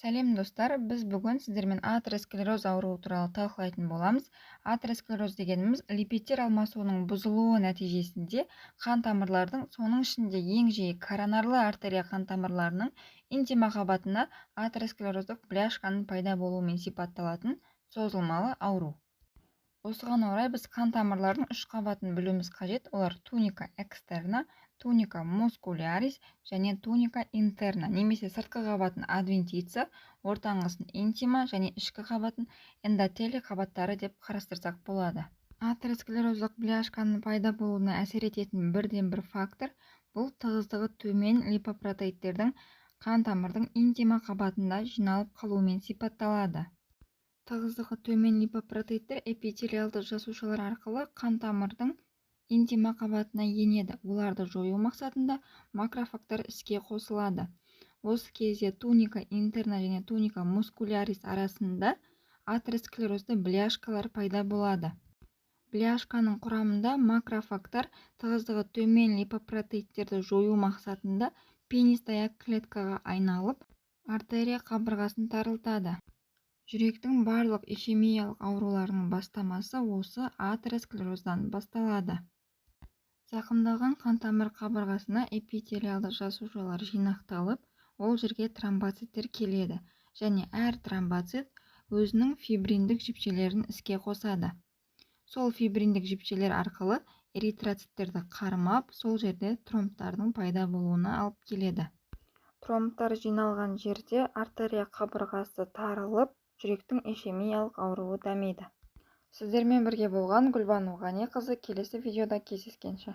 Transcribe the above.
Сәлем, достар! Біз бүгін сіздермен атеросклероз ауруы туралы талқылайтын боламыз. Атеросклероз дегеніміз – липидтер алмасуының бұзылуы нәтижесінде қан тамырлардың, соның ішінде ең жиі коронарлы артерия қан тамырларының интима қабатына атеросклероздық бляшканың пайда болуымен сипатталатын созылмалы ауру. Осыған орай біз қан тамырлардың үш қабатын білуіміз қажет. Олар: туника экстерна, туника мускулярис және туника интерна немесе сыртқы қабатын адвентиция, ортаңғысын интима және ішкі қабатын эндотелий қабаттары деп қарастырсақ болады. Атеросклероздық бляшканың пайда болуына әсер ететін бірден бір фактор – бұл тығыздығы төмен липопротеидтердің қан тамырдың интима қабатында жиналып қалуымен сипатталады. Тығыздығы төмен липопротеидтер эпителиалды жасушалар арқылы қан тамырдың интима қабатына енеді. Оларды жою мақсатында макрофагтар іске қосылады. Осы кезде туника интерна және туника мускулярис арасында атеросклерозды бляшкалар пайда болады. Бляшканың құрамында макрофагтар тығыздығы төмен липопротеидтерді жою мақсатында пенистаяқ клеткаға айналып, артерия қабырғасын тарылтады. Жүректің барлық ишемиялық ауруларының бастамасы осы атеросклероздан басталады. Зақымдалған қантамыр қабырғасына эпителиалды жасушалар жинақталып, ол жерге тромбоциттер келеді және әр тромбоцит өзінің фибриндік жіпшелерін іске қосады. Сол фибриндік жіпшелер арқылы эритроциттерді қармап, сол жерде тромбтардың пайда болуына алып келеді. Тромбтар жиналған жерде артерия қабырғасы тарылып, жүректің ишемиялық ауруы дамиды. Сіздермен бірге болған Гүлбану Ғаниқызы. Келесі видеода кездескенше!